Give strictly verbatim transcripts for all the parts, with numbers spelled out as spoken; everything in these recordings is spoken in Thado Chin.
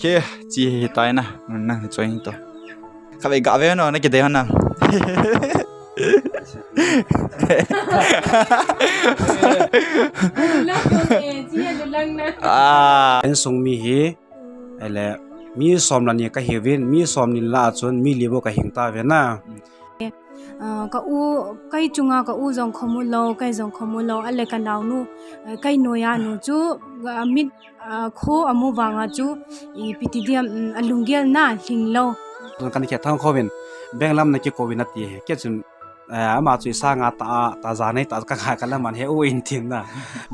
Ke, chi hi tai na, nang hi choi to. Kha ve ga ve no, na kidei hon na. Ah. Insung mi hi, ele, mi som le ni kahiuvin, mi som ni lah a chun, mi li bou kahing tauve na. Ah, ka u, kei chunga ka u jong khom u lou, kei jong khom u lou, ale ka naonu, eh, kei noiya nu chu, ah, mit, ah, kho amu vanga chu, ipi ti diam, mm, alunggel na lhing lou. Tun kan khe thang khovin, benglam na kikouvin ati he. Kei chun, eh, ama chu isanga ta, ta ja nei ta ka, ka, ka laman he u in tin na.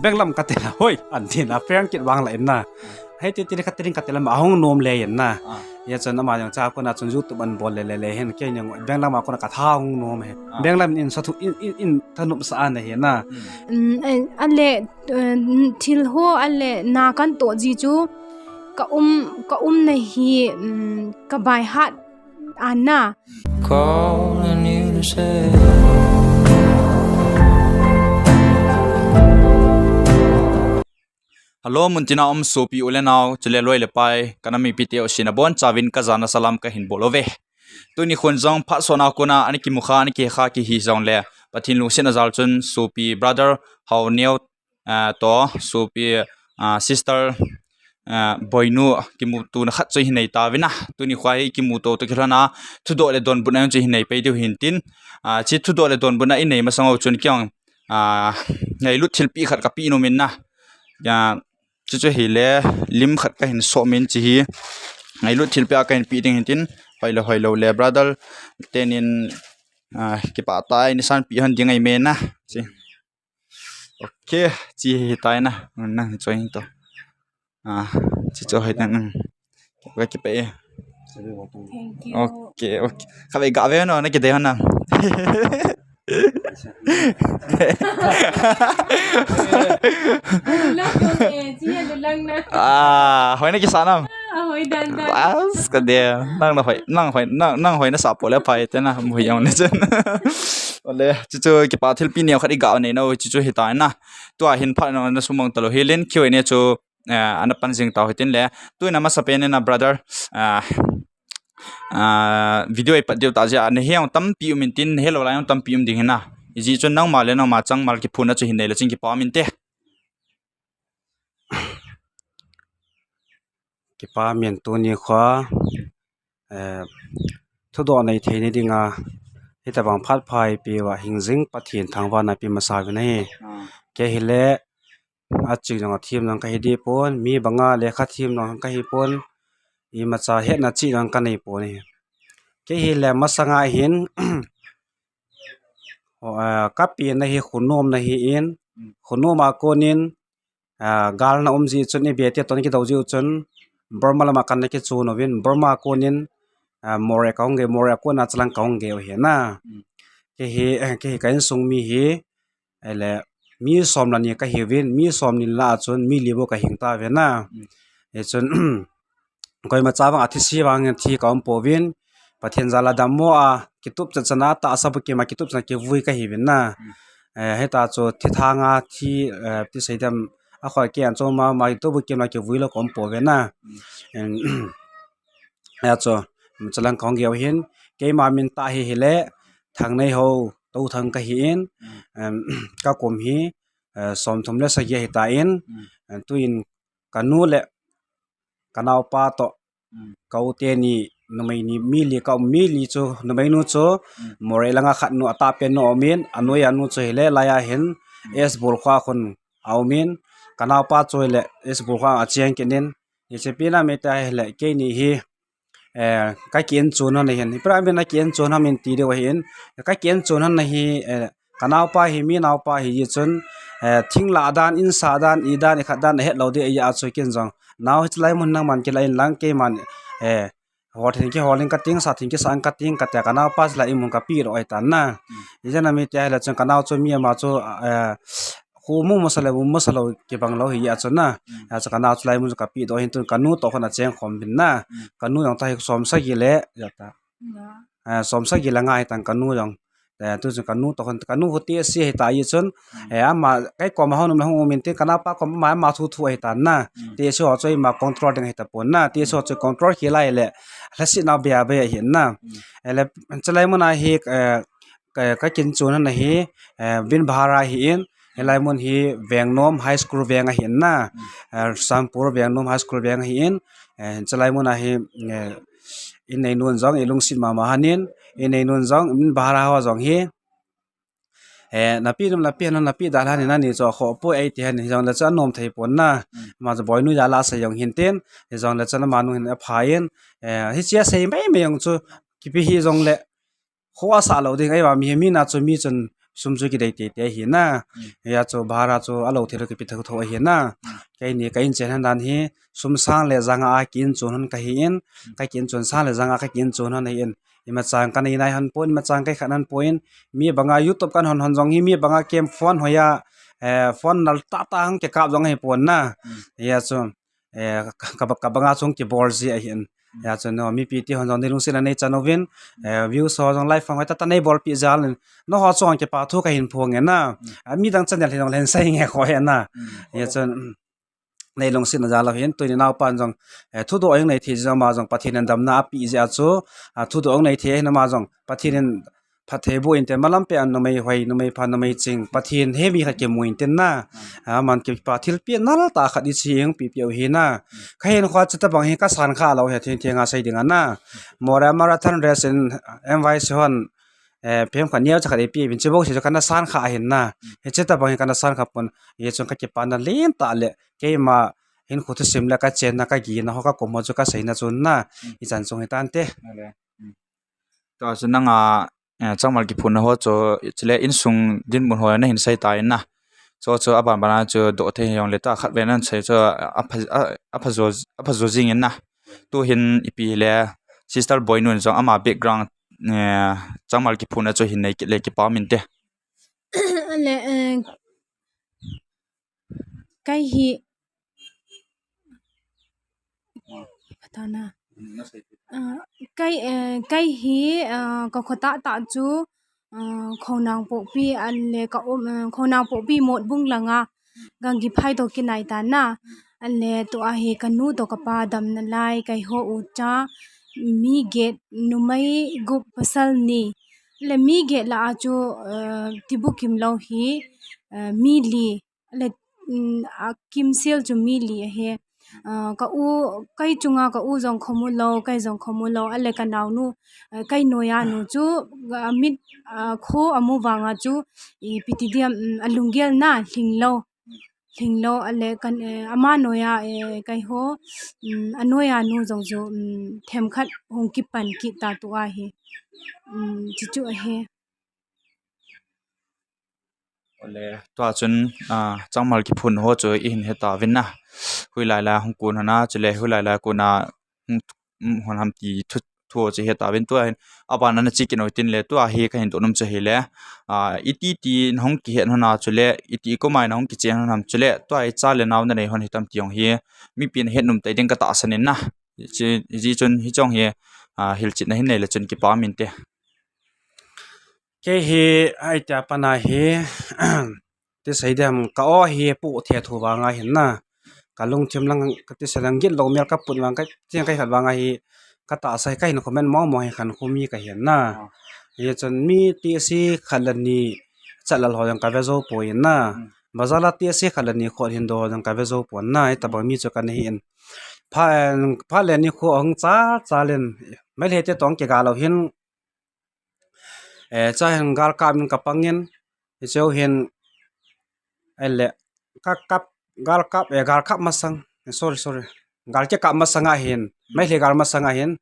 Benglam ka te la, hoi, an tin na, friend kit vang la in na. Hei, ti, ti, ka, ti, ka, ti, lam, ahung nom le yen na. Ah. Hia chun ama jong cha kona chun YouTube an bol le, le, le, hin, kei jong, benglam a kona ka tha hung nom he. Ah. Benglam in sa thu, in, in, in, thanop sa an he na. Mm. Mm, eh, ale, eh, thil ho, ale, na kan to ji chu, ka um, ka um na hi, mm, ka bai hat an na. Calling you to say. Hello, muntina um sopi u le nao, chule loi le pai, ka nam mipi teu sina bon, chavin ka jana salam ka hin bol uve. Tuni khun jong phat sona kona, ani kimu kha, ani kihe kha kihi jongle, Pathen lungsetna jal chun, sopi brother, Haoneo, ah, to, sopi, ah, sister, ah, Boinu, kimuto na khat chu hin nei tauvin a. Tuni khua hi kimuto to kilhona, thudoh le donbutna chu hin nei pei diu hin tin. Ah, chi thudoh le donbutna i nei masang u chun kiang, ah, ngailut thilpi khat ka pe nom in na. Ya, chu chu hi le lim khat ka hin som in chi hi. Ngailut thilpi a ka hin pe ding hin tin. Hoi le hoi lou le brother tenin, ah, kipah tah in san pe hon ding ahi me na. Chi. Okay, chi hi tai na. Nang hi choi to. Ah, chi chu hoi nang. Ka kipe. Thank you. Okay, okay. Kha ve ga ve no, na kidei hon na. Love you, eh, chi ya lang na. Ah, hoi na kisa nam. Ah, hoi dan dan. Bas ka de. Nang na hoi, nang hoi, nang, nang hoi na sa po le phai te na, mu hi jong ne chen. Ole, chu chu kipa thilpi neo khat i ga nei na, chu chu hi tai na. Tua hin phat na na sumang talou hi len, Q and A chu, eh, ana pan jing tau hitin le. Tuin amasapen in a brother, ah, ah, video i pat diu ta jeh a, na he jong tampi um in tin, na he lou lai jong tampi um ding hin na. Ijeh chun nangma le nangma chang mal kiphun na chu hin nei le chun kipa um in te. Kipa min tuni khua, eh, thudoh nei thei ni dinga, hitabang phat pha i pe uva hing jing Pathen thangvahna pe masa uvin ahi. Ah. Kei hi le, a ching jong a thim jong ka hi deh pon, mi banga lekha thim jong ka hi pon, imacha hetna chih jong ka nei pon ahi. Kei hi le masanga hin, ho, ah, ka pen na hi khunom na hi in, mm, khunom a konin, ah, gal na um ji chun i bete ton kidou ji u chun, Burma lama kan na kichun uvin, Burma a konin, ah, Moreh ka hung gei, Moreh a kona chalang ka hung gei u hi na. Mm. Kei hi, eh, kei hi ka insung mi hi, ele, mi som le ni ka hiuvin, mi som ni lah a chun, mi li bou ka hing tauve na. Mm. Hichun, koima cha vang a thi si vang thi ka um pouvin, Pathen jal a dammo a, kitup chan chan a, tahsa bukim a, kitup chan a kivui ka hiuvin na. Mm. Eh, hita chu thi thang a thi, eh, ti sei dem, a khoi kei an chom ma, ma kitup bukim a kivui lou ka um pouve na. Mm. Em, hia chu, chalang ka hung gei u hin, keima min tah hi hile, Thangneiho Touthang ka hi in, mm, em, ka kum hi, eh, som thum le sagi ahi tan, mm, em, tuin ka nu le ka naopa toh, mm, ka u teni numei ni mi li ka um, mi li chu, numei nu chu, mm, Moreh langa khat nu a tahpen nu a um in, a noiya nu chu hile, laiya hin, mm, S Bulkhua khun a um in, ka naopa chu hile, S Bulkhua a cheng kit in, hiche pi na mi te hile, keini hi, eh, ka ki en chun hon ahin. Ipi a min a ki en chun ham in ti diu ahin. Ka ki en chun hon ahi, eh, ka naopa hi, mi naopa hi ji chun, eh, thing lah dan, in sah dan, i dan, i khat dan, a het lou ding ahi a chu ken jong. Nao hichelai mun nangman kila in lang keiman, eh, hol thing kihol in kating, sah thing kisah in kating, katia ka naopa chulai in mun ka pe doh ahi tan na. Mm. Hijeh a mi tia hile chun ka nao chu mi ama chu, eh, khu mu masa le, mu masa lou kibang lou hi a chu na. Mm. Hia chu ka nao chulai mun chu ka pe doh hin tun ka nu toh khun a cheng khom uvin na. Mm. Ka nu jong ta hi som sagi le, ja ta. Ya. Eh, som sagi le nga hi tan ka nu jong. Eh, tu chun kanu toh hon, kanu hu T S C hita ahi chun, eh, ama, kei koma hung um le hung um intin, kanaopa koma ama, ama thu thu ahitan na. T S C ho chu ima control ding ahitapon na. T S C ho chu control khel a ahile, lhasetna bei a bei ahi na. Eh, le, chulai mun a hi, eh, ka, ka kin chun hon ahi, eh, Bin Bahara ahin, hilai mun hi Vengnom High School veng ahin na, eh, Sampur Vengnom High School veng ahin, eh, chulai mun a hi, eh, in neinun jong, i lungset mama hon in, in neinun jong, Bin Bahara ho jong hi, eh, napi nom, napi hon, napi dalha in, ani chu khoh poi eiti hon, hijongle chu anom thei pon na, ama chu Boinu jal a asei jong hintin, hijongle chu amanu hin aphan, eh, hiche asei mai mai jong chu, kipe hijongle, kho asah lou ding, ahivang mi, mi na chu mi chun sum chu kidei teitei ahi na. Hia chu Bahara chu alou thei lou kipe thotho ahi na. Keini ka in chen hon dan hi, sum sang le janga a ki in chun hon kahin, ka ki in chun sang le janga ka ki in chun hon ahin. Ima chang kanei nai hon pon, ima chang kai khat hon pon. Mi banga YouTube kan hon hon jong hi, mi banga kem phone hoiya, eh, phone nal tah tah hung kikap jong ahipon na. Hia chu, eh, ka, ka, ka banga chung kibol ji ahin. Hia chu no, mipi ti hon jong nei lungset a nei chan uvin, eh, views ho jong live hong hoi tah tah nei bolpi jal in. Nangho chung kipa thu kahin phong e na. Ah, midang channel hi jong le hin sei nge kho e na. Hia chu, mm, nei lungset na jal a hin, tuni naopan jong, eh, thudoh jong nei thei jeh ama jong Pathen in damna ape jeh a chu, ah, thudoh jong nei thei ahin ama jong Pathen in phatthei boh intin, malam peh a numei hoi, numei pha, numei ching, Pathen he mi khat kimu intin na. Ah, aman kipa thilpeh nal tah khat i chi ing pipi u hi na. Kahin kho chu tabang hi kasan kha lou hi theng theng a sei ding a na. Moreh marathon race in M Y C hon, eh, phem khat neo cha khat ipi uvin chu bou si chu kana san kha ahin na. Hiche tabang hi kana san kha pon. Hichun ka kipana len tah le, keima hinkho thusim le ka chenna ka gina ho ka kom ho chu ka seina chun na. Ichan chung hitante. Tua chu nanga, eh, changmal kiphunna ho chu, chule insung dinmun ho nahin sei tan na. Chu chu aban bana chu doh thei hijongle tua khat ve nan sei chu apha, a, apha jo, apha jo jing in na. Tu hin ipi le Sister Boinun jong ama background, eh, changmal kiphunna chu hin nei kit le kipa um inte. Ale, eh, kei hi, patana. Ah, kei, eh, kei hi, ah, ka kho tah tah chu, ah, Khonang Pokpi, ale ka um, ah, Khonang Pokpi Motbung langa, Ganggiphai toh kinai tan na. Ale tua hi kanu toh kapa damna lai, keiho ucha, mi get, numei gup, pasal ni. Ale mi get lah a chu, ah, Tibukim lou hi, ah, mi li. Le, mm, a kimsel chu mi li ahi. Ah, ka u, kei chunga ka u jong khomu lou, kei jong khomu lou, ale ka naonu, ah, kei noiya nu chu, ah, mit, ah, kho amu vanga chu, ipi ti diam, mm, alunggel na, lhinglou, lhinglou, ale kan, eh, ama noiya, eh, keiho, mm, anoiya nu jong chu, mm, themkhat hung kipan kit ta tua hi. Mm, chuchu ahi. Le, tua chun, ah, changmal kiphun ho chu ihin heta uvin na. Hoilai lai hung kon hon a, chule hoilai lai kon a, hung, hung hon ham ti thu, thu ho chu heta uvin tua hin. Aban ana chi kit u hitin le, tua hi kahin doh nom chu hile. Ah, iti ti nahung kihet hon a chule, iti koma nahung kichen hon ham chule, tua hi cha le nao nanei hon hitam ti jong hi. Mipin ahet nom tei ding katahsan in na. Chi, hijeh chun hiche jong hi, ah, hilchetna hin nei le chun kipa um inte. Kei hi, ahi tia pana hi, ti sei diam ka o hi pu the thu vanga hin na. Ka lungthim lang, ka ti sei lang git lou mel ka put vang ka, ti kei khat vanga hi, katahsa hi kahin comment mong mong hi khankho mi kahin na. Hijeh chun mi T S C khat le ni chat lal ho jong ka ve jou poi na. Bazar a T S C khat le ni khot hin do ho jong ka ve jou pon na. Hitabang mi chu kana hi in. Pha, pha le ni khu ahung cha, cha len. Meitei te toh kiga lou hin. Eh, cha hin gal kap in ka pang in, hiche u hin, eh, le, ka kap, gal kap, eh, gal kap masang, eh, sorry, sorry, gal kikap masang a hin, Meitei gal masang a hin,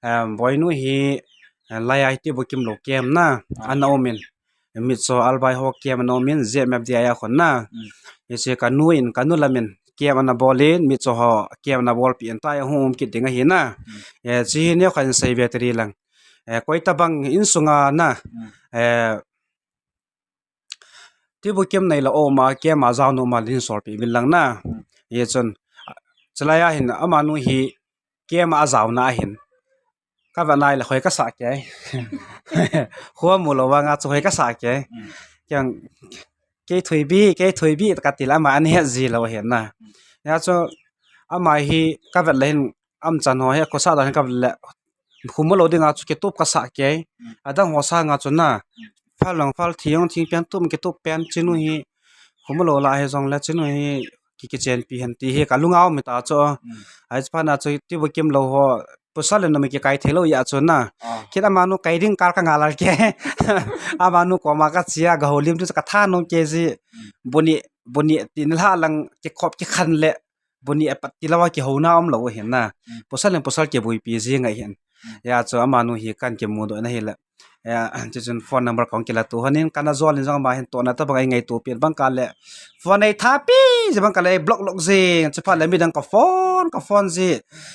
eh, Boinu hi, eh, lai a hi Tibukim lou camp na, ana um in, mitcho albai ho camp ana um in, Z M F D I a khun na, hiche ka nu in, ka nu lam in, camp ana bol in, mitcho ho camp ana bolpi in, tua hi hung um kit ding ahi na, eh, hiche hi neo khat in sei ve tadi lang. Eh, koi tabang insunga na, eh, Tibukim nei la o ma, camp a jao nom a lin solpi uvin lang na. Hijeh chun, chulai a hin, amanu hi camp a jao na ahin. Ka vet nai le hoi ka sah kei. Khua mu lou vanga chu hoi ka sah kei. Kiang, kei thui bi, kei thui bi, ka ti le ama ana het ji lou ahin na. Hia chu ama hi ka vet le hin, amchan ho hi, khosa dan hi ka vet le, khu mu lou dinga chu kitup ka sah kei. Adang ho sanga chu na, phal long phal thi jong thing pen tup kitup pen chinu hi, khu mu lou la hi jong le chinu hi, ki, kichenpi hen ti hi ka lunga um ta chu. Ai chu phat na chu ti bu kim lou ho, pasal le numei kikai thei lou ya chu na. Kit amanu kai ding kal ka ngal al kei. Amanu koma ka chia, ga ho lim chu ka tha nom kei ji. Buni, buni ti ni la lang kikhop kikhan le. Buni apat ti lou a kihouna um lou ahin na. Pasal le pasal kibuipi ji ngai hin. Ya chu amanu hi kan kimudoh na hi le. Ya, chuchun phone number kong kila tu honin kana jol in jong ama hin tona tabang ai ngaito pi bang ka le. Phone ei tha pi, ji bang ka le block lok ji, chu phat le midang ka phone, ka phone ji.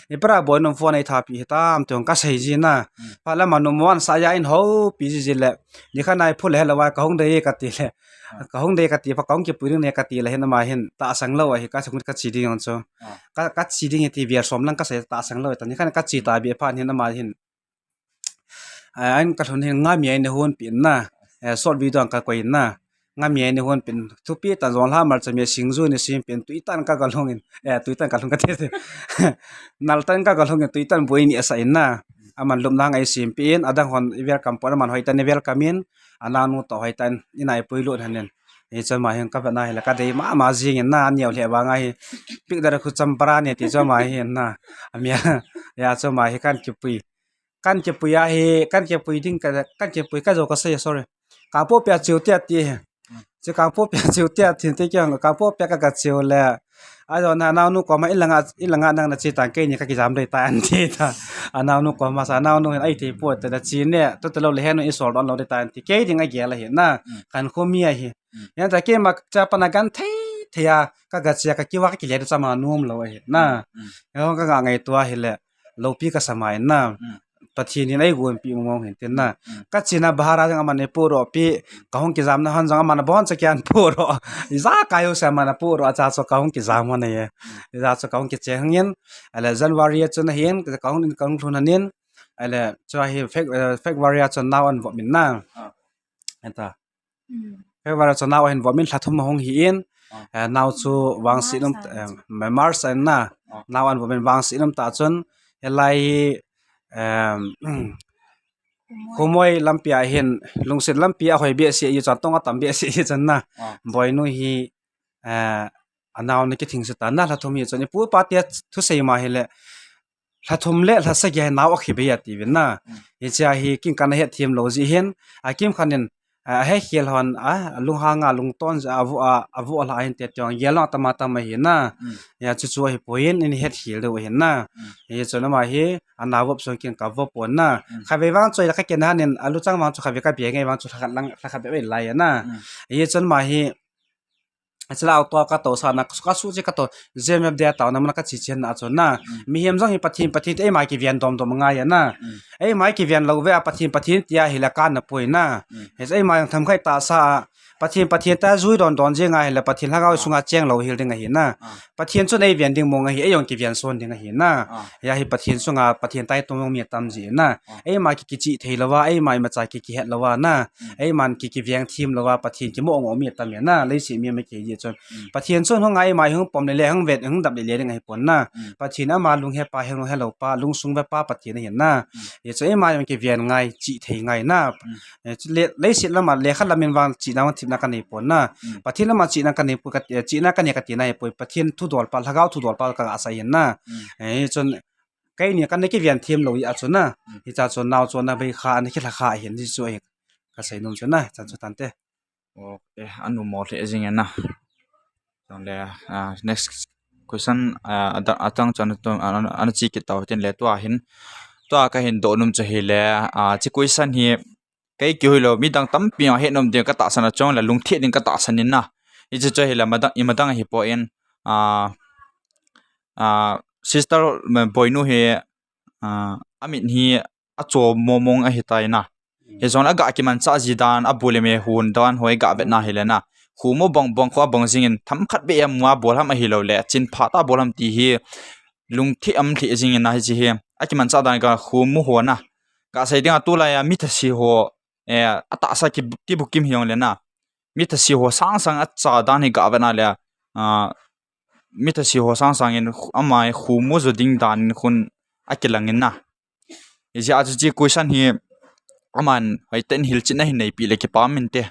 I para boy nom phone ei tha pi hitam, tiong ka sei ji na. Phat le manu muan sa ya in ho pi ji ji le. Ni kha nai phu le he le wa ka hung dei ka ti le. Ka hung dei ka ti pha ka hung kipui ding ne ka ti le hin ama hin tahsan lou ahi ka sung ka chi ding jong chu. Ka, ka chi ding ti vial som lang ka sei tahsan lou ta ni kha ka chi ta bi phat hin ama hin. Ai, an ka lhun hin nga mi ai ne hon pi na. Eh, short video an ka koi na. Nga mi ai ne hon pi. Thupi tan jong la mal cha mi singju ne sim pi. Tui tan ka ka lhung in. Eh, tui tan ka lhung ka te te. Nal tan ka ka lhung in tui tan boi ni asa in na. Aman lum na ngai sim pi in. Adang hon i welcome pon aman hoi tan i welcome in. Ananu to hoi tan. Inai pui lut hanin. Hi chun ama hin ka vet na hi la ka dei mama jing in na. Niau le ba ngai hi. Pik dar khu cham para ne ti chu ama hin na. Amia. Ya chu ama hi kan kipui. Kan kipui ahi, kan kipui ding ka, kan kipui ka jo ka sei, sorry. Kangpokpi a cheu tia ti hi. Chu Kangpokpi a cheu tia ti te kiang, Kangpokpi a ka ka cheu le. Ajo na naonu koma in langa, in langa nang na chi tan kei ni ka kijam dei ta an ti ta. Anaonu koma sa naonu hin ai ti po te da chi ne, to te lou le henu i sol don lou dei ta an ti. Kei ding a gel ahi na. Kan khomi ahi. Yan ta keima cha pana gan thei thei a, ka ga chia ka kiwa ka kile cha ma nom lou ahi na. Yan ka ga ngaito ahi le. Lopi ka sa mai na. Pathen in ei gonpi mong hin tin na. Ka china bahara jang aman ei puro pi, ka hung kijam na han jang aman bon cha kian puro. Ijakai u sa aman puro acha chu ka hung kijam hon e. Ija chu ka hung kiche hangin. Ale January a chu na hin, ka hung in ka hung lhun hanin. Ale chu hi Feb-, eh, February a chu nao an vo min na. Eta. February chu nao hin vo min lha thum hung hi in. Eh, nao chu vangset um, eh, March an na. Nao an vo min vangset um ta chun. Helai hi, em, Khumoi lampi a hin, lungset lampi a hoi behseh i chun tong a tam behseh i chun na. Boinu hi, eh, anao na kithing se ta na lha thum hi chun. I pu pa te thusei ma hi le, lha thum le lha sagi a nao a khi be a ti vin na. Hi cha hi kin kan het thiam lou ji hin, a kim khan in, a, he khel hon, a, lunghang a lungton ja, a vu a, a vu a la hin te tiang, gel long tama tama hi na. Ya chu chu hi poin, in het khel deu hi na. Hi chu na ma hi, a na vop song kin ka vop pon na. Kha ve vang choi la ka ken han in, a lu chang vang chu kha ve ka be ngai vang chu kha lang, kha be lai na. Hi chu na ma hi, Achila auto ka to sa na, ka su chi ka to, J M F dia tao na mana ka chi chen na chu na. Mihem jong hi Pathen, Pathen te eima kiven dom dom ngai a na. Eima kiven lou ve a Pathen, Pathen tia hi la ka na poi na. He eima jong tham khai ta sa a, Pathen, Pathen ta jui don don je ngai hi la Pathen lhagao sunga cheng lou hil ding ahi na. Pathen chun ei ven ding mong ahi, ei jong kiven son ding ahi na. Ya hi Pathen sunga, Pathen tai tum mi tam ji na. Eima ki kichi thei lou va, eima ima cha ki kihet lou va na. Eiman ki kiveng thim lou va, Pathen kimo ngo mi tam ya na, leiset mi ma kei ji chun. Pathen chun hung ai mai hung pom le le, hung vet, hung dap le le ding ahi pon na. Pathen ama lung he pa, hung he lou pa, lung sung ve pa, Pathen ahi na. Ye chu eima jong kiven ngai, chi thei ngai na. Eh, chu le, leiset lama, lekha lamin vang china vang thipna ka nei pon na. Pathen lama china ka nei pon ka, eh, china ka nei ka ti na hi poi, Pathen thudol pa, lhagao thudol pa ka ga sa hi na. Eh, chun, Keini kana kiven thim lou hi a chu na. Hicha chu nao chu na bei kha, ana kilha kha hin hi chu ahi. Ka sei nom chu na, chan chu tante. Okay, anu mo le jing na. Chang le, ah, next question, ah, ada-, atang chan tu, ah, ana chi kit tau tin le tua hin. Tua ka hin do nom chu hi le, ah, chi question hi kei kihui lou, midang tampi a het nom ding ka tahsan a chong le lungthim ding ka tahsan in na. Hichi chu hi le madang, i madang hi poi in, ah, ah, sister, ma, boinu hi, ah, amit hi a cho momong ahi tai na. Hi jong a ga kimanchah ji dan, a bu le me hun dan hoi ga vet na hi le na. Khu mu bang bang kho a bang jing in tham khat be a mu a bol ham ahi lou le, chin pha ta bol ham ti hi lungthim am thim jing in na hi chi hi. A kimanchah dan ka khu mu ho na. Kasei dinga tulai a mi thase ho, eh, atahsa ki, kibukim hijongle na, mi thase ho sangsang acha dan hi gavena le, ah, mi thase ho sangsang in khu-, ama khu mu jo ding dan in khun akilangin na. Hijeh a chu hiche question hi aman hoitah in hilchetna ahin neipi le kipah inte.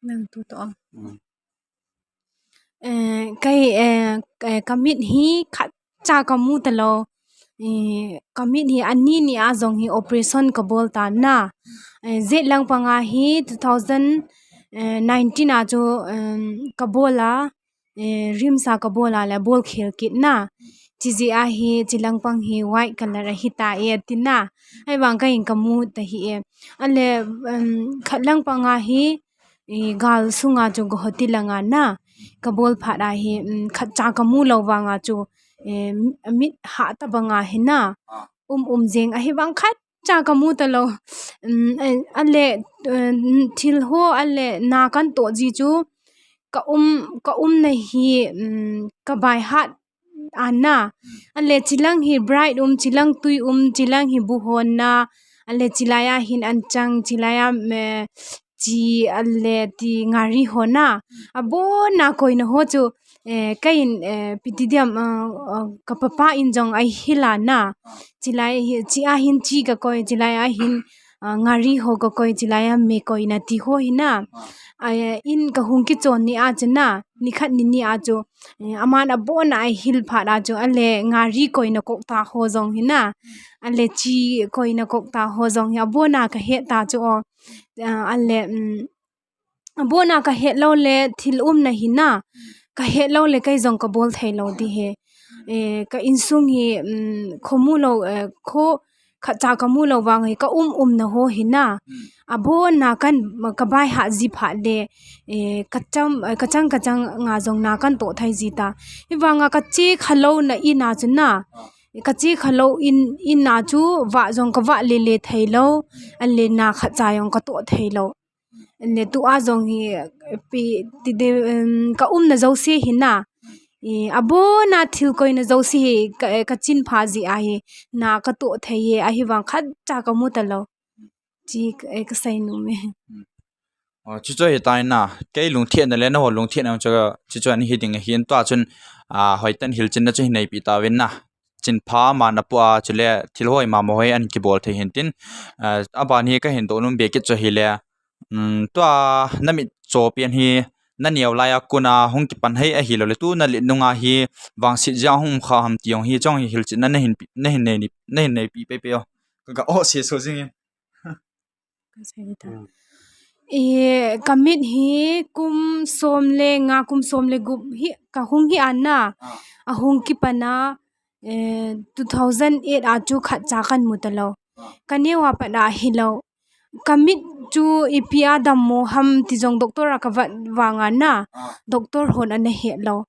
Nang tu to. Mm. Eh, kei, eh, eh, kamit hi khatcha kamu talou. Eh, kamit hi ani ni a jong hi operation kabol tan na. Eh, jet lang panga hi two thousand nineteen a chu, em, kabol a, eh, RIMS a kabol a le bol khel kit na. Chijeh a hi, chilang pang hi white color ahi tai atin na. Ahivang kahin kamu tahih e. Ale, em, khat lang panga hi, eh, gal sunga chu Guwahati langa na kabol phat a hi, em, khatcha kamu lou vanga chu, eh, mit hah tabanga hi na. Ah. Um um jeng ahivang khat cha kamu talou. Um, eh, ale, eh, thil ho ale na kan toh ji chu ka um, ka umna hi, um, ka baihat ana. Ale chilang hi bright um, chilang tui um, chilang hi buhon na. Ale chilai a hin anchang, chilai a, eh, chi ale ti ngari ho na. Abona koina ho chu, eh, kahin, eh, ipi ti diam, ah, ah, ka papa in jong ahil ana. Chilai hi, chi a hin chi kakoi, chilai a hin, ah, ngari ho kakoi, chilai a me koina ti ho hi na. Ah, eh, in kahung kichon ni a chu na, nikhat ni ni a chu, eh, aman abona ahil phat a chu, ale ngari koina kokta ho jong hi na. Ale chi koina kokta ho jong hi abona kahet ta chu o. Ah, ale, um, abona kahet lou le thil umna hi na. Kahet lou le kei jong kabol thei lou di he. Eh, ka insung hi, um, khomu lou, eh, kho khatcha kamu lou vang hi ka um umna ho hi na. Hmm. Abona kan, ka baihat ji phat le, eh, ka chang, eh, ka chang ka chang nga jong na kan toh thei ji ta. Hivanga ka che kha louna in a chu na. Ah. Ka che kha lou in, in a chu vah jong ka vah le le thei lou. Ale na khatcha jong ka toh thei lou. Ne tu a jong hi, pi, ti de, um, ka umna jouse hi na. I, abona thil koina jouse hi, ka, ka chin pha ji a hi, na ka toh thei e, ahivang khatcha kamu talou. Chi, eh, kasei nom e. Hmm. Oh, chuchu hi tai na, kei lungthim na le na ho lungthim na chu, chuchu ani hi ding hin tua chun, ah, hoitah in hilchetna chu hin neipi tauvin na. Chin pha ma na pu a, chule thil hoi ma ma hoi an kibol thei hin tin. Ah, aban hi kahin doh nom be kit chu hile. Um, tua na mit cho pian hi na neo lai a kona hung kipan hei ahilou le tu na let nunga hi vangset jeh a hung kha ham ti jong hi chong hi hilchetna na hin pi, na hin nei ni, na hin neipi pei pei o. Ka ga o se so jing in. Ka sei ta. Hmm. I, kamit hi kum som le nga, kum som le gup hi kahung hi ana. Ah. Ahung kipan a, eh, two thousand eight a chu khatcha kamu talou. Ah. Ka neo a pat a hilou. Kamit chu ipi a dammo ham ti jong doctor a ka vet vanga na. Ah. Doctor hon ana het lou.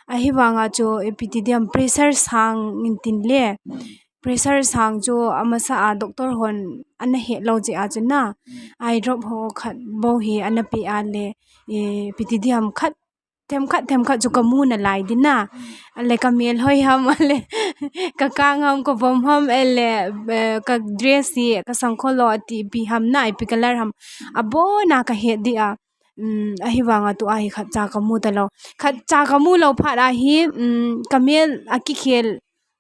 Ahivanga chu ipi ti diam pressure sang in tin le. Hmm. Pressure sang chu amasa a doctor hon ana het lou jeh a chu na. Hmm. Eye drop ho khat bou hi ana pe a le, eh, ipi ti diam khat themkhat, themkhat chu kamu nalai di na. Ale ka mel hoi ham, ale ka kang ham, ka vom ham, ale, eh, ka dress hi, ka sangkhol lo ati ipi ham na, ipi color ham. Abona kahet di a. Um, ahivanga tu a hi khatcha kamu talou. Khatcha kamu lou phat a hi, um, ka mel akikhel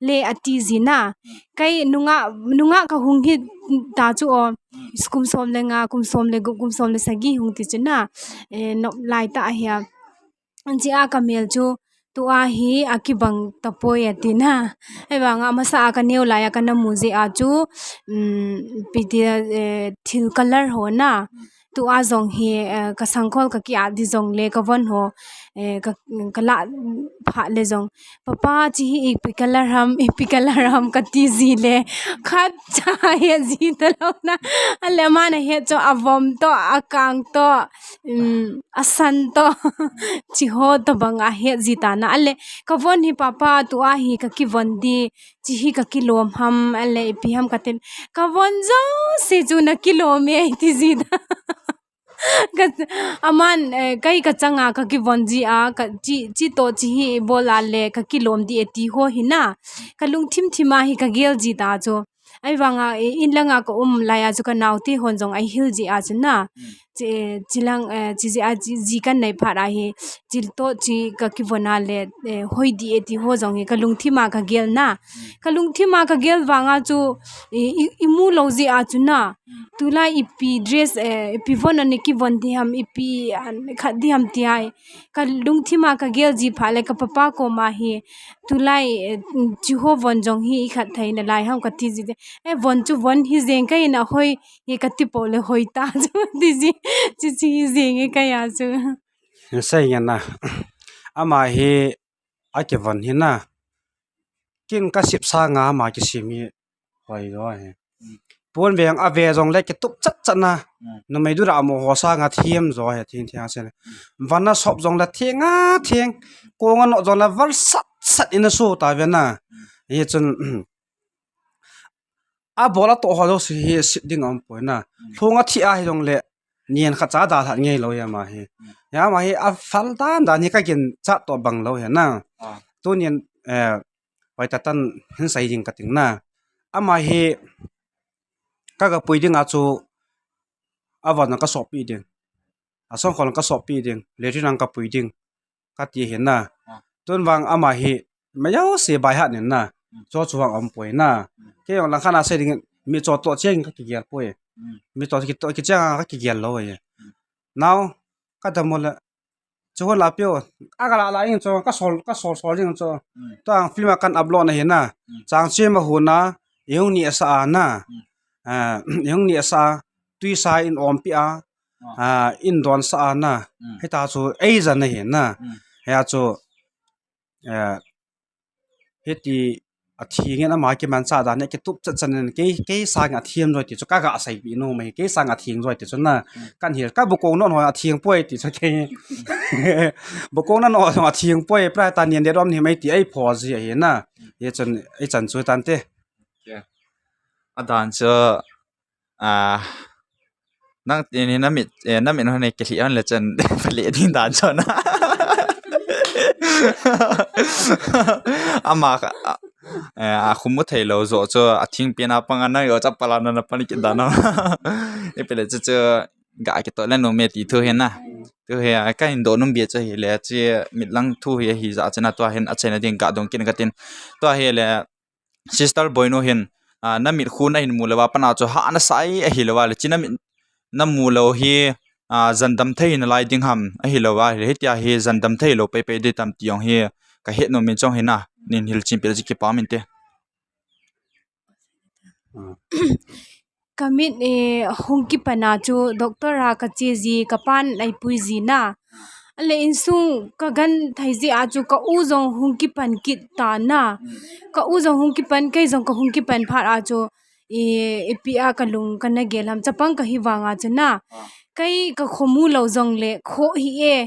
le ati ji na. Kei nungah, nungah kahung hi ta chu o. Kum som le nga, kum som le gup, kum som le sagi hung ti chu na. Eh, nop lai ta ahi a. Anchi a ka mel chu tu a hi akibang tapoi ati na. Ahivanga masa a ka neo lai a kana mu jeh a chu, um, ipi ti, eh, thil color ho na. Tu a jong hi, eh, ka sangkhol ka ki-at di jong le ka von ho, eh, ka, ka lah phat le jong. Papa, chi hi ipi color ham, ipi color ham kati ji le. Khatcha het ji talou na. Ale aman ahet chu avom to, akang to, um, asan to. Chi ho tobang ahet ji ta na. Ale ka von hi papa tu a hi ka kivon di. Chi hi ka kilom ham, ale ipi ham kati. Ka von jouse chu na kilom e ti ji ta. Ka, aman, eh, kei ka changa ka kivon ji a, ka chi, chi to chi hi bol a le ka kilom di e ti ho hi na. Ka lungthim thim a hi ka gel ji ta chu. Ahivanga, eh, in langa ka um lai a chu ka naote hon jong ahi hil ji a chu na. Mm. Chi, chi lang, eh, chi ji a, chi, ji kan nei phat a hi, chi to chi ka kivon a le, eh, hoi di e ti ho jong hi ka lungthim a ka gel na. Mm. Ka lungthim a ka gel vanga chu, i, i, i mu lo ji a chu na. Mm. Tulai ipi dress, eh, ipi von ana kivon di ham, ipi an khat di ham ti ai. Ka lungthim a ka gel ji phat le ka papa koma hi, tulai, eh, chi ho von jong hi i khat thei na lai ham ka ti ji de. Eh, von chu von hi jeng ka in a hoi hi ka ti po le hoi ta chu ti ji. Chi chi hi jeng e ka ya chu. Sei nge na. Ama hi a kivon hi na. Kin ka sip sanga ama kisim hi hoi jo hi. Mm. Pon veng a ve jong le kitup chat chat na. Mm. Numei du ra mo ho sanga thiam jo hi thing thing a sen. Mm. Van a sop jong le thing a thing. Kong a no jong le val sat sat in a su ta ve na. Mm. Hi chun, a bol a to ho jo si hi sit ding a um poi na. Mm. Lhung a thi a hi jong le nian kha cha da lhat ngei lo ya ma hi. Mm. Ya ma hi a fal dan dan hi ka gin cha to bang lo ya na. Ah. Tu nian, eh, vai ta tan hin sai ding ka ting na. Ama hi ka ga pui ding a chu a van ka sop pi ding. A song khol ka sop pi ding. Le ri nang ka pui ding. Ka ti hi na. Ah. Tun vang ama hi ma yau se bai hat nin na. Mm. Cho chu vang um poi na. Mm. Kei jong lang khan a se ding mi cho to cheng ka kigel poi. Mm. Mi to ki to ki cheng ka kigel lo ye. Mm. Now ka da mo le chu ho la pio. A ka la la ing cho ka sol ka sol sol ding cho. Mm. To ang film a kan upload na hi na. Mm. Chang che ma hu na. Yung ni sa a na. Mm. Ah, yung ni sa a. Tui sa in om pi a. Ah. Ah, in don sa a na. Mm. Hita chu ei jan na hi na. Mm. Hia chu, eh, hiti a thing in ama kiman cha dan ne kitup chat chan in kei, kei sang a thiam joi ti chu ka ga sai pi no mai, kei sang a thing joi ti chu na. Mm. Kan hil ka bukong non ho a thing poi ti chu kei. Bukong non ho a thing poi, pra ta nian de rom ni mai ti ei pho ji a hi na. Mm. Ye chan, ei chan chu tan te. Yeah. A dan chu, ah, nang ti ni na mit, eh, na mit ho ne ke li an le chan pale ding dan chu na. Ama ka, ah, eh, a khum mu thei lo jo chu a thing pi na pang a na yo cha pala na na pan ki dan na. E pele chu chu ga ki to le no me ti thu he na. Thu he a ka in do num bia chu hi le chi mit lang thu he hi ja chu na to hin a chena ding ga dong kin ka tin. To he le Sister Boinu hin, ah, na mit khu na hin mu lou a, pana chu ha na sai ahi lou a, le chi na mit na mu lou hi, ah, jandam thei na lai ding ham ahi lou a, le hitia hi jandam thei lou pei pei di tam ti jong hi ka het nom in chong hi na, nin hil chin pel chi kipa min te. Ka mit, eh, hung kipan a chu doctor a ka che ji, ka pan ai pui ji na. Ale insung ka gan thei ji a chu ka u jong hung kipan kit ta na. Mm. Ka u jong hung kipan, kei jong ka hung kipan phat a chu, eh, ipi a ka lung ka na gel ham chapang ka hi vang a chu na. Ah. Kei ka khomu lou jong le kho hi e.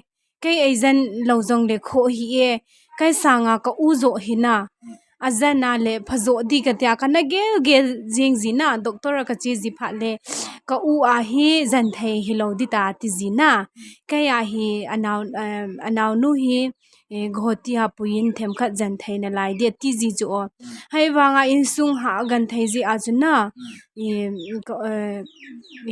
Kei ei jan lou jong le kho hi e, kei sanga ka u jo hi na. Mm. A jan a le pha jo di ka tia ka na gel gel jing ji na, doctor a ka che ji phat le. Ah. Ka u a hi jan thei hi lou di ta ti ji na. Mm. Kei a hi a nao, em, a naonu hi, eh, Guwahati a pui in themkhat jan thei na lai di ti ji chu o. Mm. Hai vang a insung ha gan thei ji a chu na. Mm. I, ka, eh,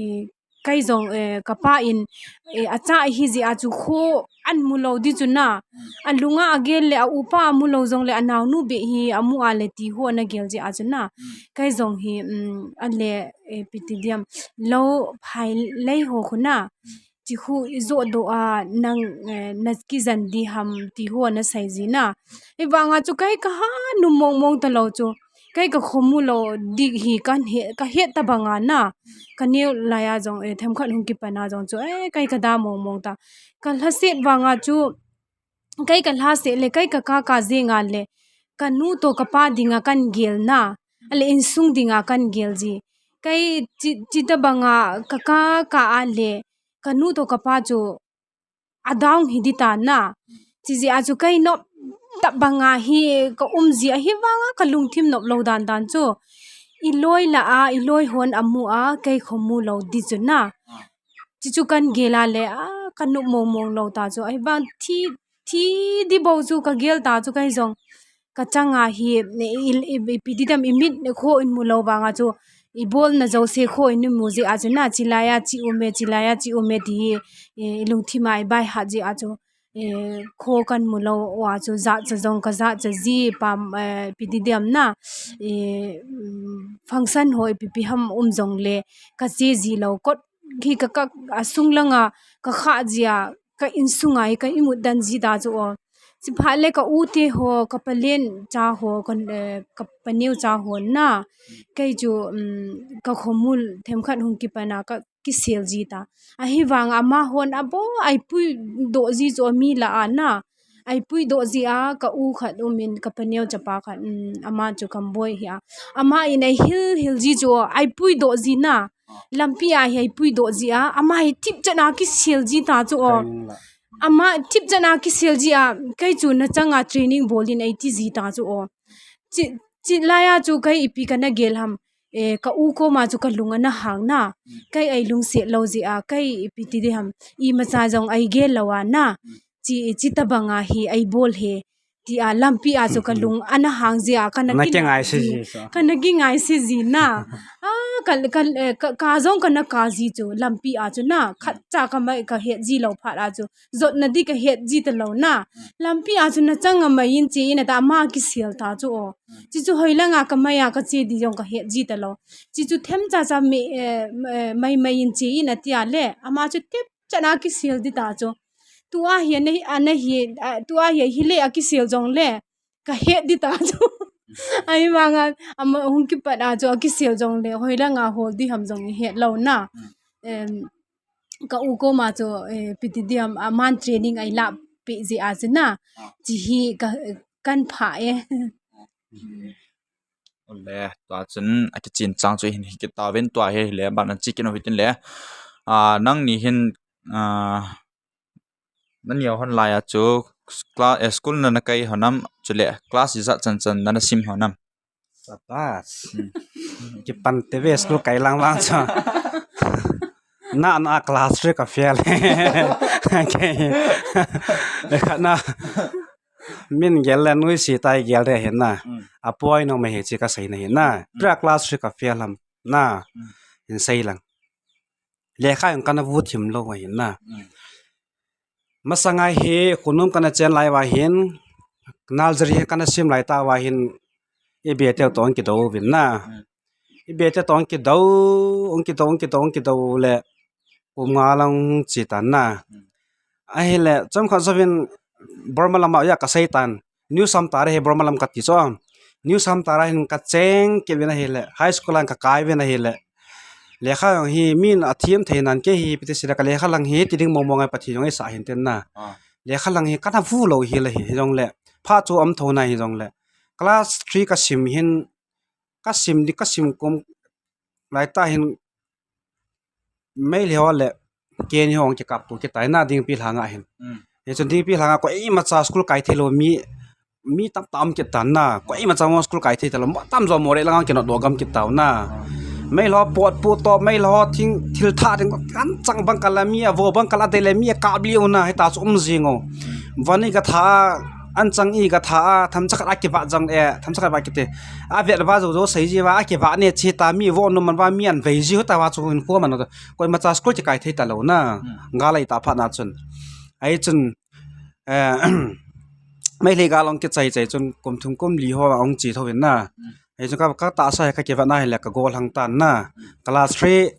i, Kei jong, eh, ka pa in, eh, a cha hi ji a chu kho an mu lou di chu na. Mm. A lunga a gel le a upa a mu lou jong le a naonu be hi a mu a le ti ho na gel ji a chu na. Mm. Kei jong hi, um, a le, eh, piti diam lo phai lei ho khu na. Mm. Chi khu i jo do a nang, eh, na ki jan di ham ti ho na sai ji na. Hi vang a chu kei ka ha nu mong mong ta lou chu. Kei ka khomu lou di hi kan he, ka het ta bang a na. Ka neo lai a jong, eh, themkhat hung kipan a jong chu, eh, kei ka da mong mong ta. Ka lhaset vang a chu, kei ka lhaset le, kei ka ka ka jing a le, ka nu to ka pa ding a kan gel na. Ale insung ding a kan gel ji. Kei chi, chi ta bang a ka ka ka a le, ka nu to ka pa chu, a dang hi di ta na. Chi ji a chu kei nop ta bang a hi ka um ji a hi vang a ka lungthim nop lou dan dan chu. I loi la a, i loi hon a mu a, kei khomu lou di chu na. Ah. Chuchu kan gel a le, a, ka nop mong mong lou ta chu. Ahivang thi, thi di bou chu ka gel ta chu kei jong. Ka chang a hi, ne, i, i, i, ipi ti dem i mit ne kho in mu lou vang a chu. I bol na jouse kho in mu jeh a chu na, chi lai a chi um e, chi lai a chi um e ti hi, i, i lungthim a i bai hat jeh a chu. Eh, kho kan mu lou a chu, jat cha jong ka jat cha ji pam, eh, ipi ti dem na, eh, um, function ho ipi pi ham um jong le ka che ji lou, kot hi ka, ka, a sung lang a ka kha ji a, ka insung a hi ka imut dan ji ta chu o. Chi phat le ka u te ho, ka palen cha ho, ka, eh, ka paneo cha ho na, kei chu, um, ka khomul themkhat hung kipan a ka kisel ji ta. Ahivang amahon abol, ai pui doh ji chu mi lah a na. Ai pui doh ji a, ka u khat um in, ka paneo chapa khat, um, ama chu kan boi hi a. Ama in ai hil, hil ji chu, ai pui doh ji na. Lampi a hi ai pui doh ji a, ama hi thip chan a kisel ji ta chu o. Ama thip chan a kisel ji a, kei chu na chang a training bol in ai ti ji ta chu o. Chi, chi lai a chu kei ipi ka na gel ham. Eh, ka u koma chu ka lung ana hang na. Kei ai lungset lou jeh a, kei ipi ti di ham. Imacha jong ai gel lou a na. Chi, chi tabang a hi ai bol he. Ti a lampi a chu ka lung ana hang jeh a, ka na Na kingai se ji, ji so. Ka na kingai se ji na. A, ka, ka, eh, ka, ka jong ka na ka ji chu, lampi a chu na. Khat cha ka mai ka het ji lou phat a chu. Jot na di ka het ji ta lou na. Lampi a chu na chang a mai in che in a ta ama kisel ta chu o. Chi chu hoi lang a ka mai a ka che di jong ka het ji ta lou. Chi chu them cha cha mi, eh, eh, mai mai in che in a ti a le. Ama chu thip chan a kisel di ta chu. Tu a hi ana hi, ana hi, a, tu a hi, hi le a kisel jong le. Ka het di ta chu. Ahivang a, ama hung kipat a chu a kisel jong le. Hoi lang a hol di ham jong i het lou na. Em, ka u koma chu, eh, ipi ti di ham, aman training ai lah peh jeh a chu na. Chi hi ka, kan pha e. Ole, tua chun a kichin chang chu hin hi kit tauvin tua hi le, ban an chi kin u hitin le. A, nangni hin, a, nani hon lai a chu cla-, eh, school na na kai hon am, chule class ijat chan chan na na sim hon am. Sabas. Hmm. Kipan te ve school kai lang vang chu. Na, na class three ka fail. Okay. Khat na. Min gel le nuisi tai gel re hin na. Hmm. A poi nom e hi chi ka sei na hin na. Hmm. Tua class three ka fail ham na. Hmm. Hin sei lang. Lekha jong kana vu thim lou ahin na. Hmm. Masang a hi, khonung kana chen lai uva hin, nursery hi kana sim lai tah uva hin, i be te toh hung kidou vin na. Hmm. I be te toh hung kidou, hung kidou, hung kidou, hung kidou le, kum nga lang chi tan na. Hmm. Ahile, chomkhat jouvin Burma lam a ja ka sei tan. New Samtara hi Burma lam kati chu. New Samtara hin ka cheng kit uvin ahile, high school a ka kai uvin ahile. Lekha jong hi min a thiem thei nan kei hi, ipi ti sila ka lekha lang hi, ti ding mong mong a Pathen jong eisah hin tin na. Ah. Lekha lang hi kana vu lou hile hi, hijongle. Phat chu um tho na hijongle. Class three ka sim hin, ka sim di, ka sim kum lai tah hin, Meitei ho le Ken ho hung kikap to kitai na Dingpi lhang a hin. Hmm. Hichun Dingpi lhang a koimacha school kai thei lou mi, mi tamtah um kit tan na, koimacha mo school kai thei talou, mo tamjo Moreh lang a kinot doh gam kit tau na. Meitei ho pot pu to, Meitei ho thing, thil tha ding, kan chang bang kal a mi a vo bang kal a dei le mi a kap liu na, hita chu um jing u. Vani ka tha, an chang i ka tha a, themcha khat a kivat jang e, themcha khat va kiti. A vet va jo jo sei ji va, a kivat ne chi ta mi vo nu man va mi an vei ji u ta va chu in ko man. Koimacha school kikai thei talou na. Hmm. Gal ai ta phat na chun. Ai chun, eh, Meitei gal ong kichai chai chun kum thum kum li ho ong chi tho in na. Hmm. Ai chun ka, ka tahsa ka kivat na hile ka gol hang tan na. Hmm. Class three,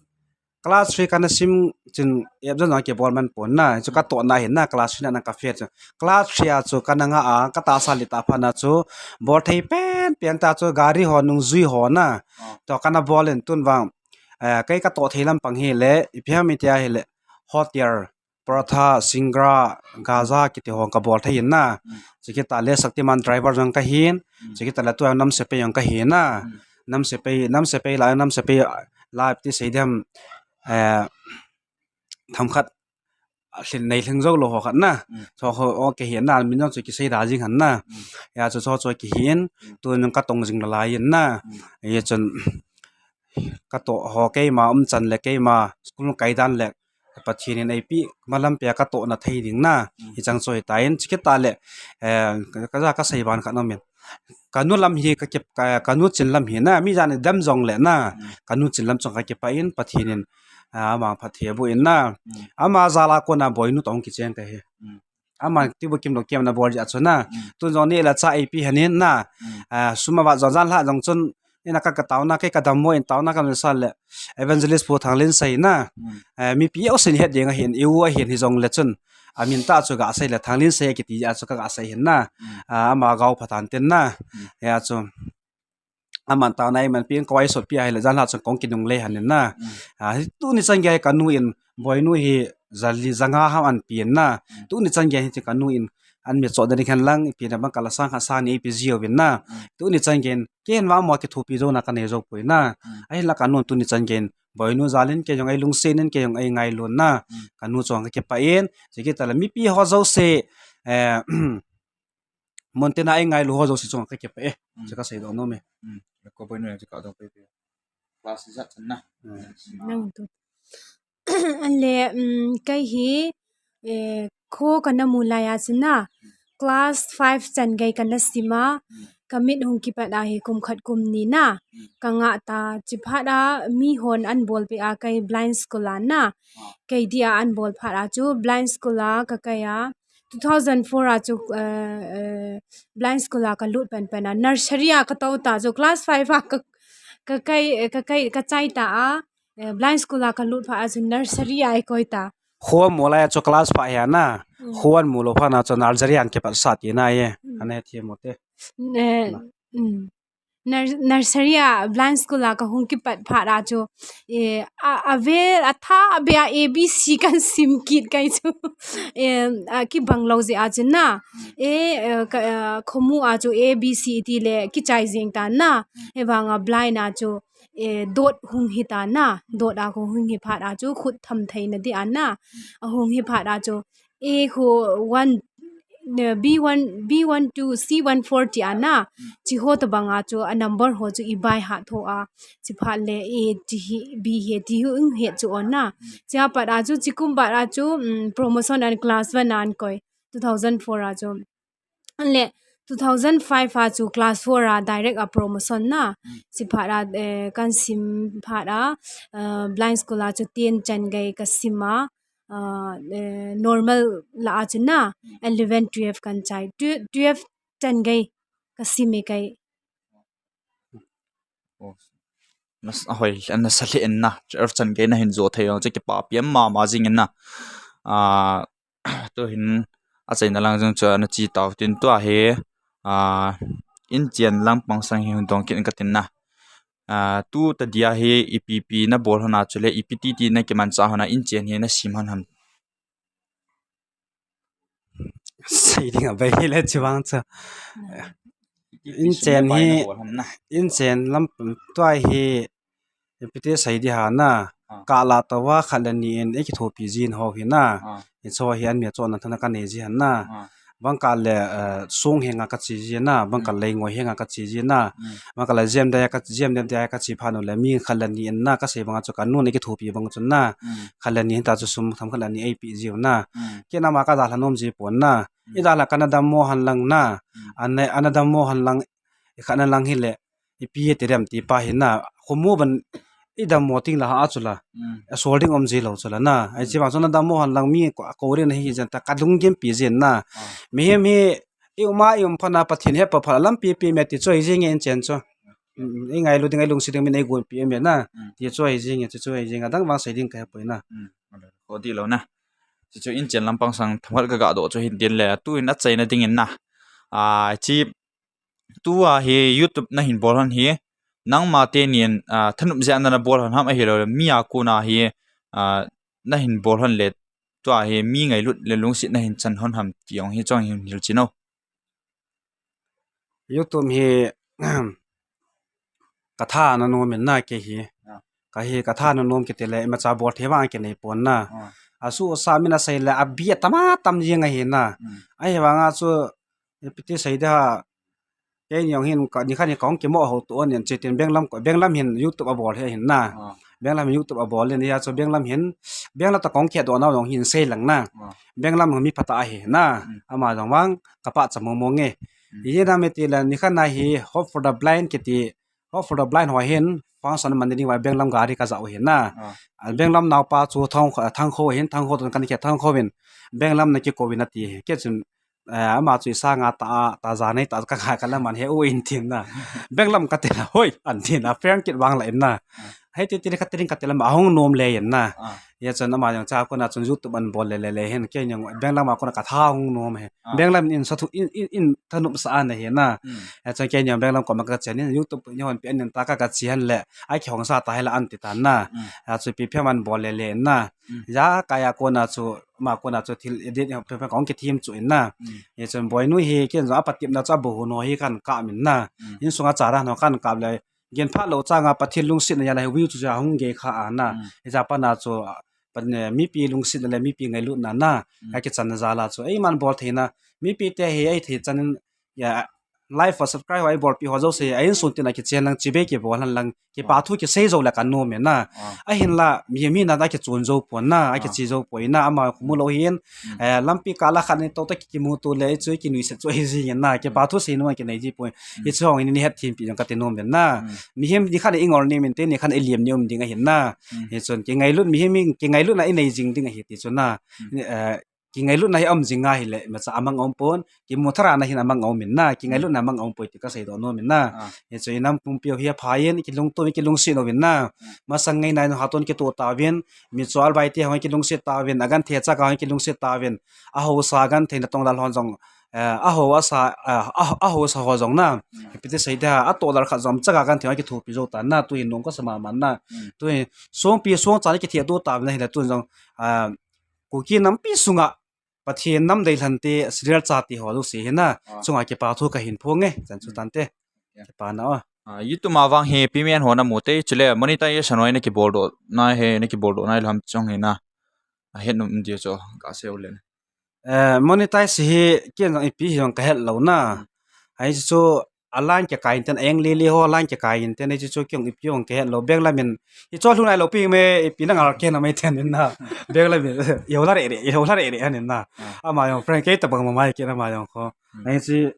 class three kana sim chun ep jan ong kibol man pon na. Chu ka toh na hin na class three na ka fail chu. Class three a chu kana nga a, ka tahsa li ta phat na chu bol thei pen pen ta chu gari ho nungjui ho na. Oh. To kana bol in tun vang. Eh, kei ka toh thei lampang hile, ipi ham itia hile, hotel, paratha, singara, gaja, kiti ho ka bol thei in na. Hmm. Chukit tah le Shaktiman driver jong ka hin, hmm, chukit tah le tua Nam Sepai jong ka hin na. Hmm. Nam Sepai, Nam Sepai la, Nam Sepai la ti sei dem, eh, themkhat, a, lhin nei lhing jou lou ho khat na. Hmm. Chu ho, o, ka hin na, min jong chu kisei da jing han na. Hmm. Ya chu chu chu ka hin, hmm, tun jong ka tong jing nalai in na. Hmm. Ya chun, ka toh ho keima um chan le keima school kai dan le, ka Pathen in eipeh malam pia katohna thei ding na. Mm. Hichang chu hitan, chukit tah le, eh, ka, ka ja kasei ban khat nom in. Kanu lam hi ka kep, ka, kanu chin lam hi na, mi jan dem jong le na. Mm. Kanu chin lam chong ka kipah in, Pathen in, ah, ama phatthei boh in na. Mm. Ama jal a kona Boinu toh kicheng kahi. Mm. Ama tibu kimlou kiam na bol jeh a chu na. Mm. Tun jong ni la cha eipeh hanin na. Mm. Ah, sum a vat jong jan lha jong chun, ina ka, ka taona, kei ka dammo in taona ka nunsa le Evangelist Pu Thanglinsei na. Mm. Eh, mipi jousen het ding ahin, i u ahin hijong le chun. Amin tah chu gasei le Thanglinsei kiti a chu ka gasei hin na. Mm. Ah, ama gao pha tan tin na. Mm. Hia chu. Aman taona eiman pen kawai sot pi ahile jan lha chun kong kinungle hanin na. Mm. Ah, hi tuni chan gei kanu in Boinu hi jali janga ham an pen na. Mm. Tuni chan gei hi chu kanu in an mi cho den khen lang, ipi na bang kala sang khat sang ni ipi jiu vin na. Mm. Tuni chan gei, ken va mo kithopi jou na ka nei jou poi na. Mm. Ahinla kanu tuni chan gei, Boinu jal in kei jong ei lungset in kei jong ei ngailu na. Mm. Kanu chong ka kipah in, chukit tah le mipi ho jouse, eh, mun tina ei ngailu ho jouse chong ka kipah e. Mm. Chu ka seidoh nom e. Mm. Ko Boinu chu ka dong pe pe. Class ijat chan na. Mm. Nang tu. Anle, um, kei hi, eh, kho kana mu lai a chu na, class five chan gei kana sim a, Mm. ka mit hung kipat a hi kum khat kum ni na, Mm. ka ngah ta, chuphat a mi hon an bolpeh a kei blind school a na, Ah. kei dia an bol phat a chu blind school a ka kai a, two thousand four a chu, eh, eh, blind school a ka lut pen pen a, nursery a ka tou ta chu, class five a ka, ka kai, ka kai, ka chai ta a, eh, blind school a ka lut phat a chu nursery a i koi ta. Kho mu lai a chu class five hi a na, Mm. kho mu lou phat na chu nursery an kipat sa ti na e, Mm. ana he thi mo te. Eh, Na. mm. Nur-, nursery a blind school a ka hung kipat phat a chu, eh, a, a vel, a tha, a be a A B C kan sim kit kai chu. Em, a kibang lou jeh a chu na. Mm. Eh, eh, ka, eh, khomu a chu A B C ti le kichai jeng ta na. Mm. Hivang a blind a chu, eh, dot hung hi ta na. Dot a hung hi phat a chu khut tham thei na di a na. Mm. A hung hi phat a chu A khu one, eh, B one, B one two, C one four ti a na. Mm. Chi ho tabang a chu a number ho chu i bai ha tho a. Chi phat le A ti hi, B hi ti hi ung he chu on na. Mm. Chi a pat a chu, chi kum pat a chu, mm, promotion an class one an koi. Two thousand four a chu. Anle two thousand five a chu class four a direct a promotion na. Mm. Chi phat a, eh, kan sim phat a, eh, blind school a chu ten chan gei ka sim a. Ah, eh, normal la a chu na, Mm. eleven, twelve kan chai. Twe-, twelve chan gei ka sim e kei. Oh. Nas-, ahoi, ana sa le en na. Twelve chan gei na hin jo thei jong chu kipa piam mama jing in na. Ah, tu hin a chaina lang jong chu ana chi tau tin tua hi, ah, inchen lampang sang hi hun dong kit in ka tin na. Ah, tu ta dia hi ipi pi na bol hon a chule ipi ti ti na kimanchah hon a inchen hi na sim hon ham. Sei ding a bai hi le chuvang chu. Mm. Ipi pi sim na bai na bol hon na. Inchen hi, inchen lam tua hi ipi ti sei di ha na. Ah. Ka la ta va khat le ni in i kithopi jin ho hi na. Ah. I cho hi an mi a chona thana ka nei ji han na. Ah. Bang ka le, eh, sung henga ka chi ji na, bang ka Mm. lei ngoi henga ka chi ji na. Mm. Bang ka le jem da ya ka, jem dem da ya ka chi pha nu le mi khat le ni in na ka sei bang a chu ka nun i kithopi bang chu na. Mm. Khat le ni hin ta chu sum tham khat le ni ei pi ji u na. Mm. Kei na ma ka dalha nom ji pon na. Mm. I dalha ka na dammo han lang na. Mm. Ana, ana dammo han lang, i khat na lang hi le. Ipi ti dem ti pa hi na, khomu ban i dammo ting la ha chu la. Mm. A sol ding um ji lou chu la na. Ai Mm. chi bang chu na dammo han lang mi ko, ko rin hi jen ta ka lung gim pi jin na. Ah. Mihem hi i um a i um pha na Pathen he pa pha lam pi pi me ti chu i jing in chen chu. Mm, i ngailu ding i lungset ding min ei gon pi me na. Mm. Ti chu i jing, chu chu i jing a dang vang sei ding ka he poi na. Mm. Ko di lou na. Chu chu inchen lampang sang themkhat ka ga doh chu hin tin le tu in a chaina ding in na. Ah, chi Tua hi YouTube na hin bol hon hi, nangma teni in, ah, thanop jeh a na bol hon ham ahilou le, mi a kona hi, ah, na hin bol hon le, tua hi mi ngailut le lungset na hin chan hon ham ti jong hi chong hin hil chin o. YouTube hi, ka tha ana nom in na kei hi. Ah. Ka hi ka tha ana nom kiti le, imacha bol thei vang kinei pon na. Ah. Asu sa min asei le, abi atam atam jing ahi na. Hmm. Ahivang a chu, ipi ti sei dia, kei ni jong hin ka, ni khat ni kong kimo ho tu on in chitin benglam ko, benglam hin YouTube a bol hi hin na. Ah. Benglam YouTube abol in, hijeh chun Benglam hin, Benglam toh kahung kihetdoh nau jong hin sei lang na. Ah. Benglam mi phatah ahi na. Hmm. Ama jong vang, kapachat mong mong e. Hmm. Ijeh inem itile, nikhat na hi, Hope for the Blind kiti, Hope for the Blind ho hin, function man ding uva Benglam gari kajah u ahi na. Ah. Ah, Benglam naopa chu Thang, Thangkho ahin, Thangkho toh kana kikhet, Thangkho in, Benglam nakikou in ati. Kei chun, eh, ama chu isanga ta, ta ja nei ta ka, ka, ka la man he u in tin na. Benglam kati la, hoi, an tin na, prank kit vang la in na. Ah. Hei ti ti le kati ding kati la ma hung nom le in na. Ah. Hijeh chun ama jong chu a kona chun YouTube abol le le le hin, kei jong Benglam a kona katha hung nom e. Ah. Benglam in sa thu in, in, in thanop sa ana hi na. Hmm. Hijeh chun kei jong Benglam koma kachen in YouTube ni hon pi an in ta ka kachi hen le. Ai kihong sa ta hi la an ti tan na. Hmm. Hijeh chun ipi ipi ham abol le le in na. Hmm. Hijeh a kona chu, ama kona chu thil edit ni ipi ipi kahung kithim chu in na. Hmm. Hijeh chun Boinu hi kei jong apatepna chu abu hon ho hi kana kap in na. Hmm. Insunga chara ho kana kap le. Gin phat lou changa Pathen lungsetna jal a hi view chu ja hung gei kha a na. Hmm. Hijeh a pat na chu, ah, pat ne, mipi lungsetna le mipi ngailutna na. Hmm. Ka kichan na jal a chu. Eiman bol theina, mipi te hi ei thei chan in, ya, like ho subscribe ho ei bolpi ho jouse, a insung tin a kichen lang chibai kibol hen lang, kipa thu kisei jou le ka nom e na. Ah. Ahin la, mi, mi na da kichun jou pon na, a kichi jou pon na, ama khu mu lou hin, Hmm. Eh, lampi kah la khat ni to ta ki, kimuto le, chu kinuisat chu ahi jing in na, kipa thu sei nom a kinei ji poi. Hmm. Hichu hung in ni het thim pi jong kati nom den na. Hmm. Mihem ni khat in i ngol ni min te, ni khat in i liam ni um ding ahi na. Hmm. Hichun kingailut mihem in, kingailutna i nei jing ding ahi ti chu na. Hmm. Ni, eh, kingailutna hi um jing ahile, imacha amang um pon, kimu thara na hin amang um in na, kingailutna amang um poi ti ka seidoh nom in na. Ah. Hichu i nam pumpi u hi apha in, i kilungto, i kilungset u in na. Hmm. Masang ngai nai nu hatah in kitoh tauvin, mi chu albai te hung kilungset tauvin, a genthei chak a hung kilungset tauvin, a haosa genthei na tong lal hon jong, eh, a haosa, eh, a, a haosa ho jong na, Hmm. ipi ti sei dia, a toh lal khat jong chak a genthei hung kithopi jou ta na, tu hin nung ka sa mama na. Hmm. Tu hin songpi songcha ni kitheh doh tauvin ahile tu jong, ah, Kuki nampi sunga Pathen nam deilhen te serial chate ho jouse hi na, Ah. chunga kipa thu ka hin phong e, chan chu Hmm. tante. Yeah. Kipa na o. Ah, YouTube a vang hi payment ho na mu te, chule monetization ho na kibol doh na hi, na kibol doh na hi lam chong hi na. A het nom diu chu ka sei u le. Eh, monetize hi kei jong ipi hi jong ka het lou na. Hmm. Hichu a line kikai in ten, a eng lili ho line kikai in ten, hichu kei jong ipi jong ka het lou. Benglam in, hichu lhung nai lou pi me, ipi na ngal kei na mai ten in na. Benglam in, i ho la re re, i ho la re re ahin na. Hmm. Ama jong friend kei tabang mama kei na ama jong kho. Hmm. Hichu,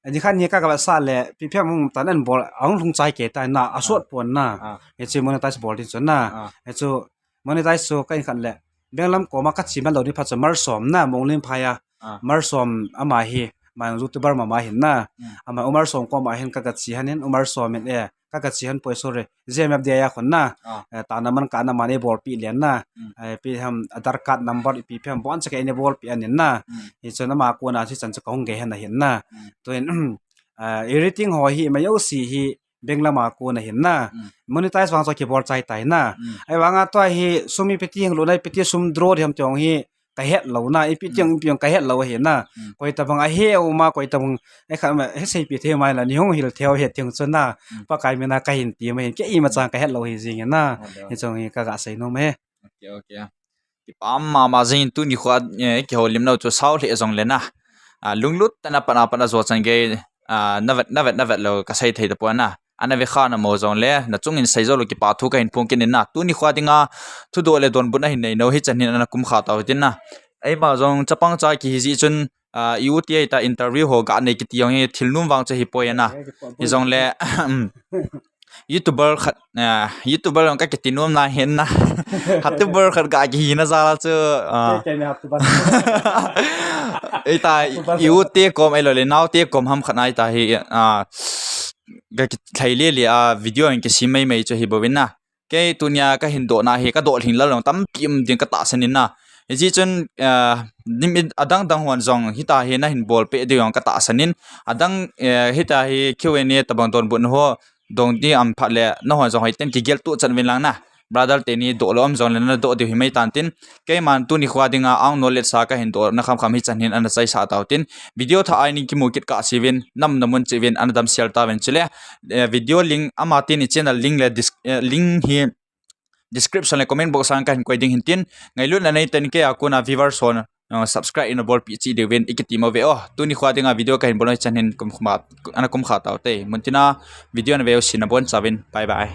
Ani khan hi ka, ka va sa le, ipi ipi ham hung tan an bol, ahung lhung chai kei ta na, a Ah. sot pon na. Ah. Hichu monetize bol ding chu na. Ah. Hichu monetize chu ka in khan le, Benglam koma ka chi man lou ding phat chu Marsom na, Monglenphai a. Ah. Marsom ama hi, ama YouTuber mama hin na. Hmm. Ama Umarsom koma hin ka, ka chi han in, Umarsom in e, ka, ka chi han poi, sorry. J M F D I a khun na. Ah. Eh, tana man kana man eibolpi len na. Hmm. Eh, ipi ham Aadhaar card number ipi ipi ham bon cha ka eibolpi ahin na. Hmm. Hichun ama kona hichan chu ka hung gei hen ahin na. Hmm. Tuin, eh, editing ho hi, ima jouse hi, Benglam a kona ahin na. Hmm. Monetize vang chu kibol chai tai na. Hmm. Ahivanga tua hi, sum ipi ti hung lut na, ipi ti sum draw ding ham ti jong hi, ka het lou na, ipi ti jong, Hmm. ipi jong ka het lou ahi na. Hmm. Koi tabang a he u ma, koi tabang, e kha ma, he seipi thei mai la, ni hung hil thei u he ti jong chu na. Hmm. Pakai min a ka hin ti ma hin, kei ima Hmm. chang ka het lou ahi jing na. Oh, deu. Hichu hi ka ga sei nom e. Okay, okay. Kipa mama jing tuni kho, eh, kihoulim nau chu sao lheh jong le na. Ah, lunglut tah in a pat a pat a jo chan gei, ah, na vet, na vet, na vet lou ka sei thei tapoi na. Ana ve kha na mo jong le, na chung in sei jou lou kipa thu ka hin phong kit in na. Tuni kho dinga, thudoh le donbutna hin nei nau hichan hin ana kum kha tau hitin na. Eima jong chapang cha kihi jeh chun, ah, i u ti a ta interview ho ga nei kiti jong hi thil nom vang chu hi poi na. Eh, kipa Hi jong le, um, YouTuber khat, ah, YouTuber jong ka kiti nom na hin na. Hatuber khat ga kihi na jal a chu, ah. Kei, kei ni hatuber. Ei ta, Hatuber. I u te kom ei lou le, nao te kom ham khat na ei ta hi, ah, ka ki thei le le a video in kisem mai mai chu hi bou in na. Kei tunia ka hin doh na hi ka doh lhing lal jong tampi um ding ka tahsan in na. Hijeh chun, ah, nim i adang dang hon jong hita hi na hin bol peh diu jong ka tahsan in. Adang, eh, hita hi Q and A tabang donbutna ho dong di am phat le na hon jong hoi ten kigel tu chan vin lang na. Brother te ni doh lou um jong le na doh diu hi mai tan tin. Keiman tuni kho dinga ang knowledge sa ka hin doh na kham kham hichan hin ana chai sa tau tin. Video thah a nei kimu kit kah seh uvin, nam na mun cheh uvin, ana damsel tauvin chule. Eh, video link ama tin i channel link le dis-, eh, link hi description le comment box a ka hin koi ding hin tin. Ngailutna nei ten kei a kona viewers hon, eh, subscribe in a bolpi cheh diuvin i kiti mo ve o. Tuni kho dinga video ka hin bol hichan hin kum khuma, ana kum kha tau te. Mun tina video na ve u chin na bon chauvin. Bye bye.